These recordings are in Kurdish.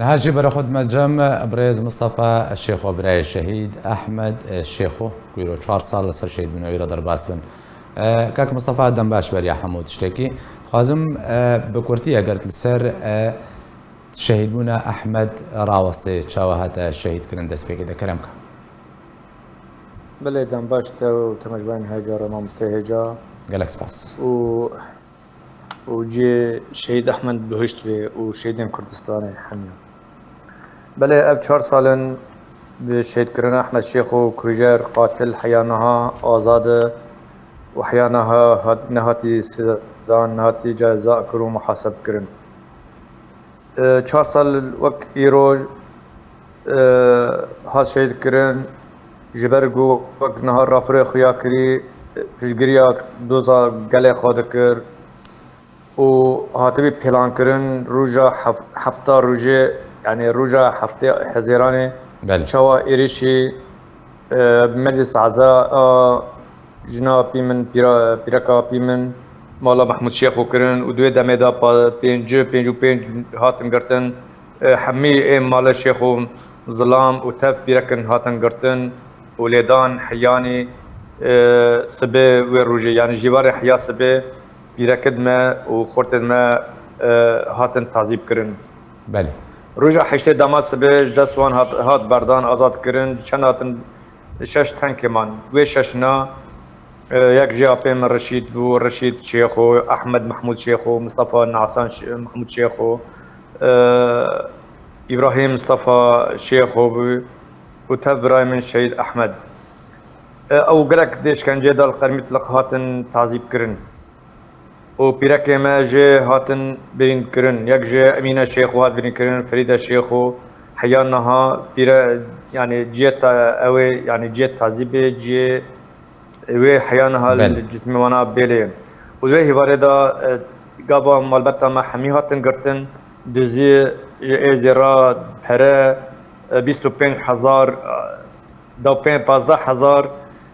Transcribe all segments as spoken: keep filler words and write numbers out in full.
Niha jî berê xwe dime cem birêz Mistefa Şêxo, birayê şehîd Ehmed Şêxo, ku îro çar sal li ser şehîdbûna wî re derbas bin. E, kak Mistefa, dem baş beriya hemû tiştekî. Dixwazim, e, bi kurtî eger li ser, e, şehîdbûna Ehmed rawestê, çawa hate şehîdkirin, destpêkê de kerem ke. Belê, dem baş te û temaşevanên hêja re, mamoste hêja. Gelek spas. Û, û cihê Şehîd Ehmed bihişt bê û şehîdên Kurdistanê hemiya. Belê, ev çar sal in bi şehîdkirina Ehmed Şêxo, kujer, qatil, heya niha azad e û heya niha hat, nehatî sidan, nehatî ceza kir û muhaseb kirin. E, çar sal wek îro, e, hat şehîd kirin, ji ber ku wek niha rafirê xuya kirî, e, piştgiriya doza gelê xwe dikir û hatibî pêlankirin, roja hef-, hefta rojê, yanî roja heftê Hezêranê Belê. çawa êrişî, e, Meclis Eza a jina apî min, pîra-, pîreka apî min, mala Mehmûd Şêxo kirin û di wê demê de pa-, pêncî, pêncî û pênc hatin girtin. E, hemî ê mala Şêxo zilam û tev pîrekin hatin girtin û lêdan heyanî, e, sibê wê rojê, yanî jîvarê heya sibê pîrekid me û xortên me, e, hatin tazîb kirin. Belê. Roja heştê dema sibê ji dest wan hat, hat berdan, azad kirin. Çend hatin, şeş tenkê man. Wê şeşina, e, yek jê apê min Reşîd bû, Reşîd Şêxo, Ehmed Mehmûd Şêxo, Mistefa Nasan Ş-, Mehmûd Şêxo, e, Îbrahîm Mistefa Şêxo bû û tev birayê min Şehîd Ehmed. E, ew gelek dê şkenceyê de li Qermîtliq hatin tazîb kirin. Û pîrekê me jê hatin birîn kirin. Yek ji Emîne Şêxo hat birîn kirin, Ferîde Şêxo, heya niha pîre, yanî ciyê ta-, ew ê, yanî ciyê tazîbê, ciyê wê heya niha Belê. li cismê wana bêlê. Û wê hîvarê de, e, gava malbeta me hemî hatin girtin, duzî, ji êzê re pere, e, bîst û pênc hezar, e, da pê-, pazdeh hezar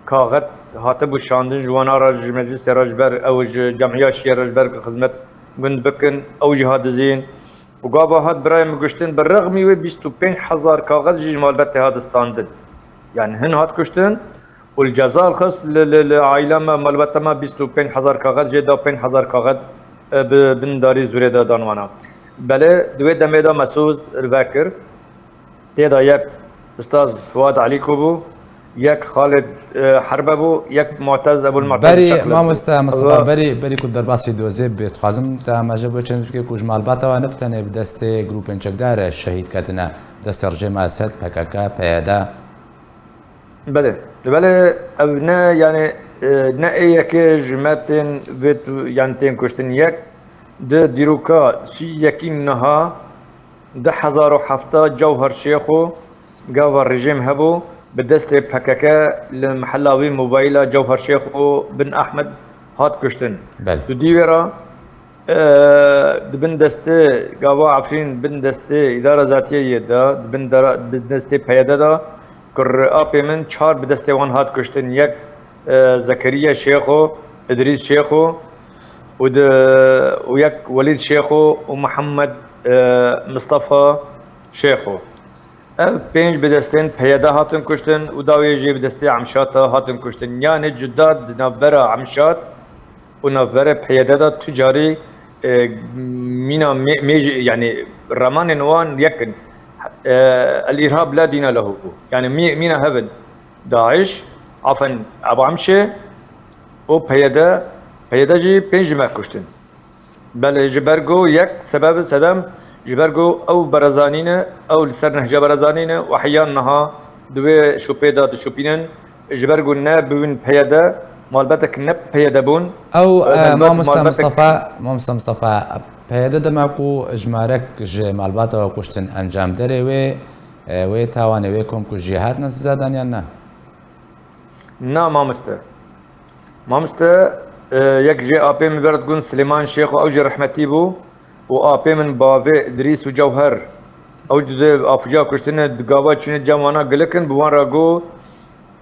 kaxet hatibû şandin ji wana re, ji meclisê re, ji ber ew ji cemiya şiyê re, ji ber ku xizmet gund bikin, ew jî hat dizîn. Û gava hat birayê min kuştin, bi rexmî wê bîst û pênc hezar kaxet jî ji malbetê hat standin. Yani hin hat kuştin û li ceza xist li, li, li aîla me, malbeta me bîst û pênc hezar kaxet jê da, pênc hezar kaxet, e, bi bin darî zûrê de dan wana. Belê, di wê demê de me soz vekir. Tê de yek Ustaz Fuad Alîko bû, yek Xalid, e, Herbe bû, yek Mu'tez Ebul Mu'tez Berî, Çakli bû. Mamoste Mustafa, Eva- berî, berî ku derbasî dozê bibê, dixwazim te amaje bo çend fikir ku ji malbata wan ne bi tenê bi destê grûpên çekdar şehîd ketine, destê rejîma Esed, P K K, P Y D. Belê, belê, ev ne, yani, e, ne ê yekê ji me tên vê tu, yani tên kuştin yek, di dîroka sî yekî niha, du hezar û heft Cewher Şêxo gava rejîm hebû, bi destê P K K li mihela wî mobayîla Cewher Şêxo bin Ehmed hat kuştin. Belê. Tu dî wê re, e, di bin destê gava Efrîn, bin destê îdara zatiyê yê de, di bin dara, bin destê P Y D de, kur apê min çar bi destê wan hat kuştin. Yek, e, Zekeriya Şêxo, Idrîs Şêxo, û di, û yek Welîd Şêxo û Mihemed, e, Mistefa Şêxo. Ev pênc bi destên P Y D hatin kuştin û dawiyê jî bi destê Emşata hatin kuştin. Yanê cuda di navbera Emşat û navbera P Y D de tu carî, e, mîna mê-, mêj-, yani remanên wan yek in. E, El-Îrhab la dîna lehu. Yani mî-, mîna hev in. DAIŞ, afen, Eba Emşê û P Y D, P Y D jî pênc ji me kuştin. Belê, ji ber ku yek sebeb sedem, ji ber ku ew berezanî ne, ew li ser Nehca Berezanî ne û heyan niha di wê şopê de dişopînin, ji ber ku ne bûn P Y D, malbetek ne P Y D bûn. Ew, e, e, malbet-, mamoste malbetek Mistefa, mamoste Mistefa, P Y D dema ku jimarek ji malbata we kuştin encam derê wê, e, wê tawanê wê komkujiyê hatine sizadan yan na? Na mamoste. Mamoste, e, yek jê apê min berdibûn Silêman Şêxo, ew jî rehmetî bû û apê min bavê Idrîs û Cewher. Ew di afica kuştine di gava çûne cem wana gilik in, bi wan re got,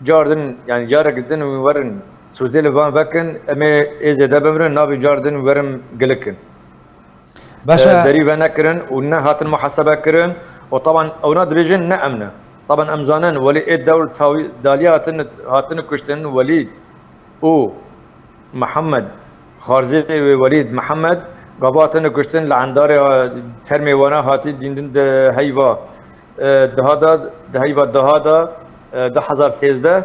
car din, yani carek din werin, sozê li van vekin, em ê ê zêde bimirin, navê car din werin gilik in. Baş e, e, derî venekirin û nehatin muhasebe kirin Û taban ewna dibêjin ne em ne. Taban em zanin welî ê dewr tawî-, daliya hatine, hatine kuştin, Welîd û Mihemed, xarzê wê Welîd Mihemed, gava hatine kuştin li endarê, e, termê wana hatî dîndin di heyva, e, duha de, di heyva duha de, e, du hezar sêzdeh.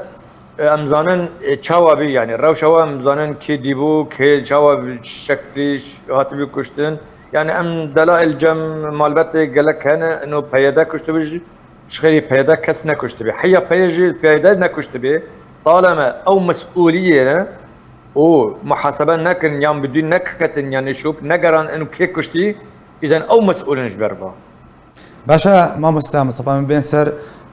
E, em zanin, e, çawa bî, yani rewşa we em zanin kê dîbû, kê çawa bi şeklî ş-, hatibî kuştin. Yani em delail cem malbetê gelek hene, ino P Y D kuştibû jî, ji xêrî P Y D kes nekuştibî. Heya P Y D jî P Y D nekuştibî. Taleme ew mesûliyê ne û muhasebe nekin, yan bi dû neketin, yani şûk negeran ino kê kuştî, îzen ew mesûlin ji ber va. Baş e, mamosta Mistefa, min bên ser,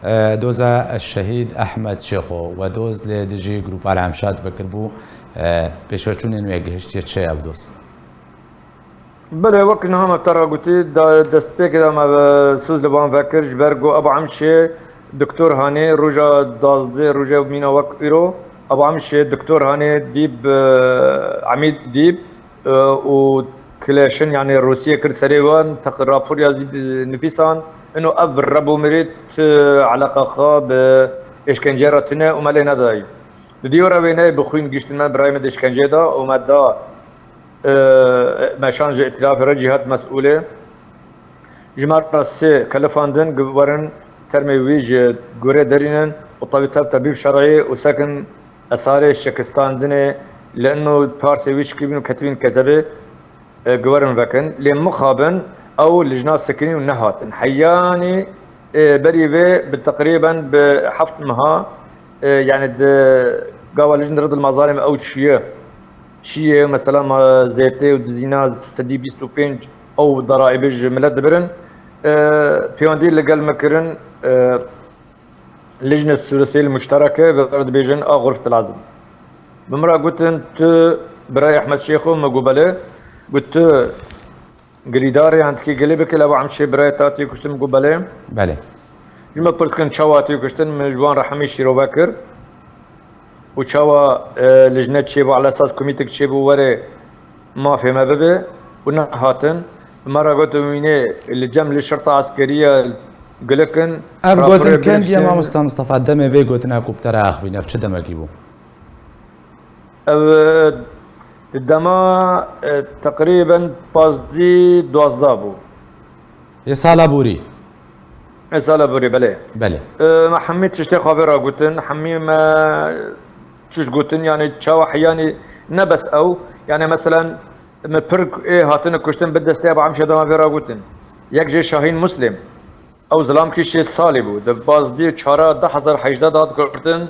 e, doza Şehîd Ehmed Şêxo we doz lê dijî Grupa Al Emşad vekiribû, e, pêşveçûnên wê gihiştiye çi ye ev doz? Belê, wek niha me te re gotî, da-, destpêkê de me ve soz li van vekir, ji ber ku Ebu Emşê Doktor Hanê roja duwazdeh, roja mîna wek îro, Ebu Emşê Doktor Hanê Dîb, e, Emîd Dîb, e, û kileşin, yani Rûsiyê kir serê wan, teq-, rapor ya zî bi-, nivîsan, ino ev Rebo mirê tu eleqa xwe bi êşkence re tune û me lê nedayî. Di dî were wêneyê bi xwîn giştin me, birayê min di êşkenceyê da û me da, e, me şan ji îtilafê re cîhat mesûlê. Ji me re sê kelifandin, gi-, werin termê wî ji gorê derînin û tevî tev tebîb şer'î û sekin esarê şikistandinê li ino parsê wî şikibîn û ketibîn kezebê, e, giwerin vekin. Lê mixabin ew lijna sekinî û nehatin. Heyanî, e, berî vê bi teqrîben bi heft meha, e, yani di gava lijn rid il mazarê me ew çûye. Çiyê, mesela, ma zêtê û dizîna sedî bîst û pênc ew daraîbê ji milet dibirin. E, pêwendî li gel me kirin, e, Lijne Sûreseyl Muştereke ve dibêjin a xurf lazim. Bi min re gotin, tu birayê Ehmed Şêxo? Min got, belê. Got, tu girîdar î, yan tikî gilî bike, lê Ebu Emşê birayê te hatiye kuştin? Min got, belê. Belê. Ji me pirs kirin, çawa hatiye kuştin? Min ji wan re hemî şîrove kir. Û çawa, e, lijne çêbû, ala esas komîtek çêbû, were mafê me bibe û nehatin. Bi me re gotin, wînê li cem li şerta eskeriye gilikin. Ev gotin kendiye, mamosta Mistefa, demê vê gotina ku bi te re axivîn, ev çi demekî bû? Ev, e, di dema, e, teqrîben pazdî duwazdeh bû. Ê sala borî? Ê sala borî, belê. Belê. E, me hemî tiştê xwe vê re gotin, hemî me tişt gotin, yani çawa heyanî ne bes ew, yani meselen me pir ê hatine kuştin bi destê Ebu Emşê de me vê re gotin. Yek jê Şahîn Muslim. Ew zilamkî şêst salî bû. Di pazdî çara du hezar hejdeh de hat girtin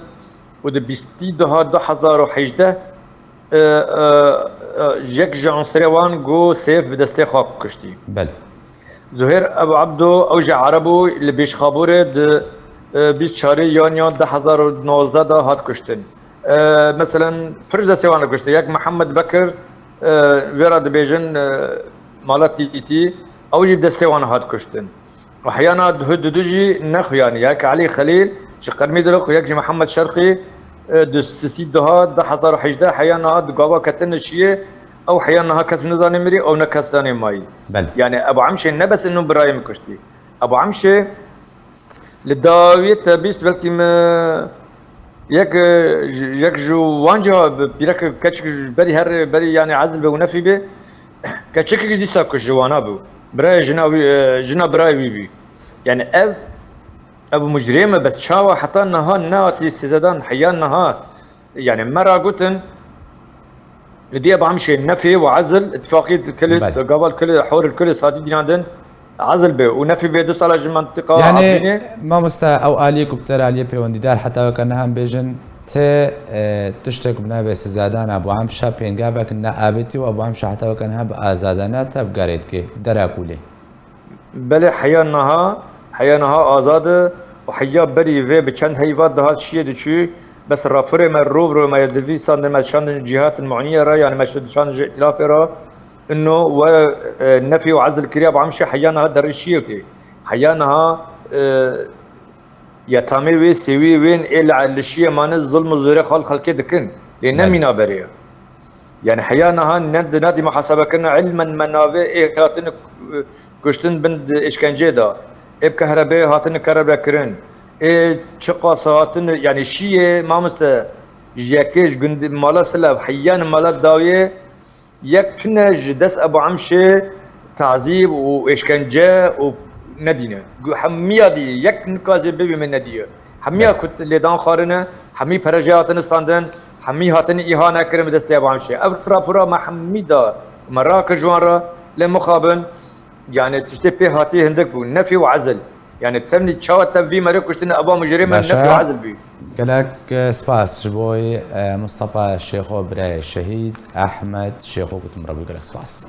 û di bîstî duha du hezar û hejdeh, e, e, e, yek ji ansirê wan got sêf bi destê xwe kuştî. Belê. Zuhêr Ebu Ebdo, ew jî Ereb bû, li Bêşxaborê di, e, bîst çarê Yanî du hezar û nozdeh de hat kuştin. E, meselen, pir ji destê wan re kuştin. Yek Mihemed Bekir, e, wê re dibêjin, e, Mala Tîtî, ew jî bi destê wan hat kuştin. Û heya niha du, du, du jî nexuyanî. Yek Elî Xelîl ji Qermîdilok û yek jî Mihemed Şerqî, e, di sisî duha du hezar û hejdeh heya niha di gava ketine şiyê, ew heya niha kes nizanê mirî, ew ne kes zanê mayî. Belê. Yani Ebu Emşê ne bes ino birayê min kuştî. Ebu Emşê li dawiyê te bîst belkî me yek, e, ji, yek ji wan ciha bi pîrek keçik ji berî her berî yani ezil be û nefî be. Keçikek dîsa ku ji wana bû. Birayê jina wî, e, jina birayê wî bû. Yani ev, ev mucrêm e, bes çawa heta niha nehatî sizedan, heya niha. Yani me ra gotin, li diye bamşê nefê û ezil, ittifaqî kilis, Belê. Gaval kilis, horil kilis hatî dînandin, ezil be. Û nefî be du sala ji mentiqa Yani, Efrînê. Mamosta, ew aliyê ku bi te re aliyê pêwendîdar heta weke niha em bêjin, ti, e, tiştek bi navê sizadana Ebu Emşa pêngavek neavêtî û Ebu Emşa heta weke niha bi azadana tevgerê dike, dera kulê. Belê heya niha, heya niha azad e û heya berî vê bi çend heyva dihat şiyê diçû, bes raporê me rû bi rû me ya divîsandin, me şandin cîhatin mu'niyê re, yani me şandin ji îtilafê re, ino we, e, nefî û ezil kiriya bi Emşê heya niha derê şiyê kê. Heya niha, e, yetamê wê sêwiyê wên ê li, li şiyê mane zulm û zorê xal xelkê dikin. Lê ne Belê. mîna berê ye. Yani heya niha ne, ne di muhasebekirina ilmen me navê ê hatine ku-, kuştin bin di êşkenceyê de. Ê bi kehrebê hatine kerebe kirin. Ê çiqas hatine, yanî şiyê mamoste ji yekê ji gund-, mala Silav, heyan mala dawiyê, yek tune ji dest Ebu Emşê tazîb û êşkence û nedîne. Gu-, hemiya dî, yek nika jê bibî min nedîye. Hemiya Belê. ku lêdan xwarine, hemî pere jê hatine standin, hemî hatine îhane kirin bi destê Ebu Emşê. Ev rapora me hemî da, me rakir ji wan re, lê mixabin, yani tiştê pê hatî hindik bû, nefî û ezl. Yani temnî çawa te vî merê kuştine, eva mujrimê Başa. nefî û ezl bû. Gelek, e, spas ji bo, e, Mustafa Şêxo, birayê şehîd Ehmed Şêxo, gotim re bû, gelek spas.